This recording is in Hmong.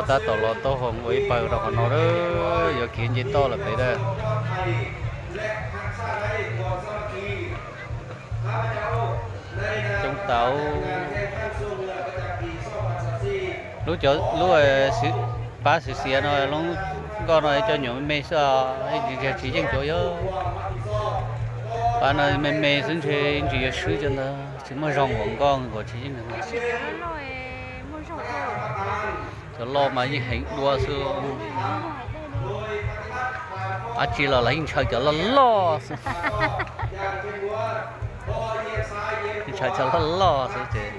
Tab tom los taub hau ua ib pawg rau qhov no lawm, yuav khiav nce toj lawm pem lawm. Coob tau. Lub cov, lub pab xiv xiav no, lub nkoj no cov nyuam me me xwb, tsis yeej cov yog. Pab no me me xwb ntshe tsis yuav swb cov ntawd, tsis muaj zog nkaus nkoj nkaus tsis yeej. Cov loj mas yeej heev dua xwb. Dab tsi los lawv yeej ntshaw cov loj loj xwb. Ntshaw cov loj loj xwb ces.